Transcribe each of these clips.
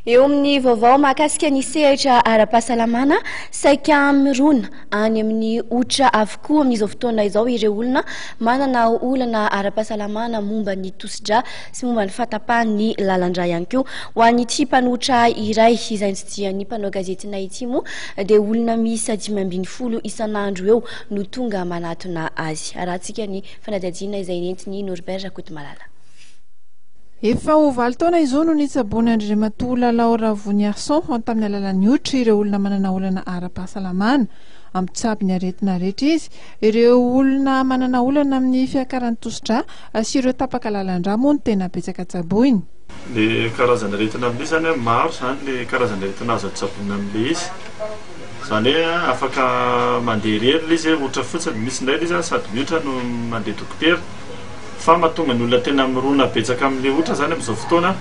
Eo amin'ny vaovao mahakasika ny sehatra ara-pahasalamana, saika mirona any amin'ny otra avokoa amin'izao fotoana izao ireo olona manana olana ara-pahasalamana momba ny tosidra sy momba ny fahatapahan'ny lalan-drà ihany koa. Ho an'ity mpanotra iray izay notsidihan'ny mpanao gazetinay ity moa dia olona miisa 15 isan'andro eo no tonga manatona azy. Arahantsika ny fanadihadiana izay nentin'i Norbert Rakotomalala. Efa ho valo taona izao no nitsaboany an-dRandriamatoa Lalao Ravoniarison tamin'ny alalan'ny otra ireo olona manana olana ara-pahasalamana. Mpitsabo ny aretina rehetra izy, ireo olona manana olana amin'ny fiakaran'ny tosidra sy ireo tapaka lalan-drà moa no tena betsaka tsaboiny. Le karazana aretina amin'io zany an, maro zany le karazana aretina azo tsaboina amin'le izy, zany hoe afaka mandeha irery le izy hoe otra fotsiny, misy indray le izy an sady miotra no mandeha dokotera. Fa mahatonga ny olona tena mirona betsaka amin'ilay otra zany amin'izao fotoana,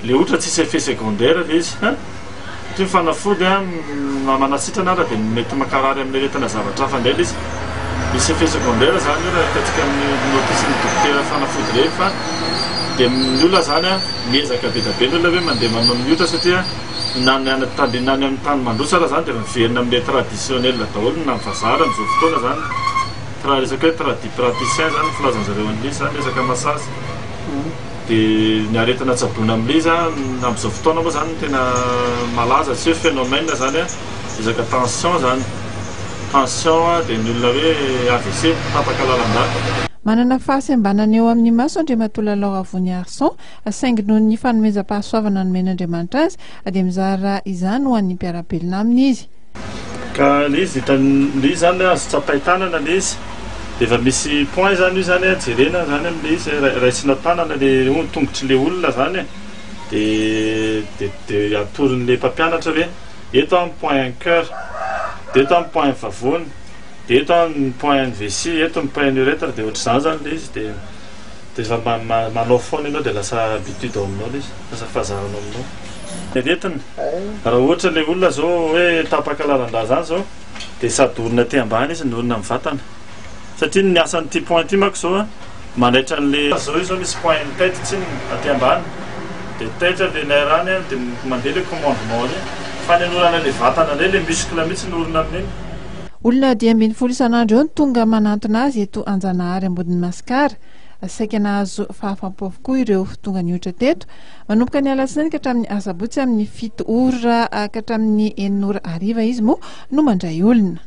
le otra tsisy effet secondaire le izy an! Satria ny fanafody an na manasitrana ara dia mety mankarary amin'ny aretina zavatra hafa indray le izy. Misy effet secondaire zany io raha hitantsika amin'ny notice-n'ny dokotera fanafody ireny fa dia ny olona zany an miezaka be dia be ny olona hoe mandeha manao ny otra satria na ny any tany na ny amin'ny tany mandroso ara zany dia efa miverina amin'ilay traditionnel daholo na ny vazaha ara amin'izao fotoana zany. Raha resaka hoe tradipraticien zany ny filazan'zareo an'ilay izy zany, resaka massage, dia ny aretina tsaboina amin'ilay izy an, amin'izao fotoana moa zany ny tena malaza tsy hoe phénomène zany an, resaka tension zany, tension an, dia ny olona hoe AVC, tapaka lalan-dra. Manana fahasembanana eo amin'ny maso Andriamatoa Lalao Ravoniarison, saingy noho ny fanomezam-pahasoavana nomen'Andriamanitra azy dia mizara izany ho an'ny mpiara-belona aminy izy. Ka le izy hitan le izy zany azo tsapain-tanana le izy, de efa misy point zany io zany an, jerena zany amle izy raisina tanana le tongotry le olona zany e, de de de atoron'le mpampianatra hoe eto an point ny coeur, de eto an point ny vavony, de eto an ny point ny vessie, eto ny point ny urètre, de ohatr'izany zany le izy de de efa manao foana ianao de lasa habitude ao aminao le izy, lasa fahazarana ao aminao. Ny aretina, raha ohatra ilay olona zao hoe tapaka lalan-drà zany zao dia sady orona aty ambany izy no orona amin'ny vatana satria ny asan'ity point ity manko zao a manaitra an'le zao io zao misy point ny tête tsinona aty ambany dia taitra le nerf any a dia mandeha le commandement ary fa ny anorana le vatana indray le muscle mihitsy no orona amin'iny. Olona 15 isan'andro eo no tonga manantona azy eto Anjanahary Ambodin'i Masikara. Saika nahazo fahafam-po avokoa ireo tonga nioitra teto. Manomboka ny alatsinainy ka hatramin'ny asabotsy amin'ny 7 ora ka hatramin'ny 6 ora hariva izy moa no mandray olona.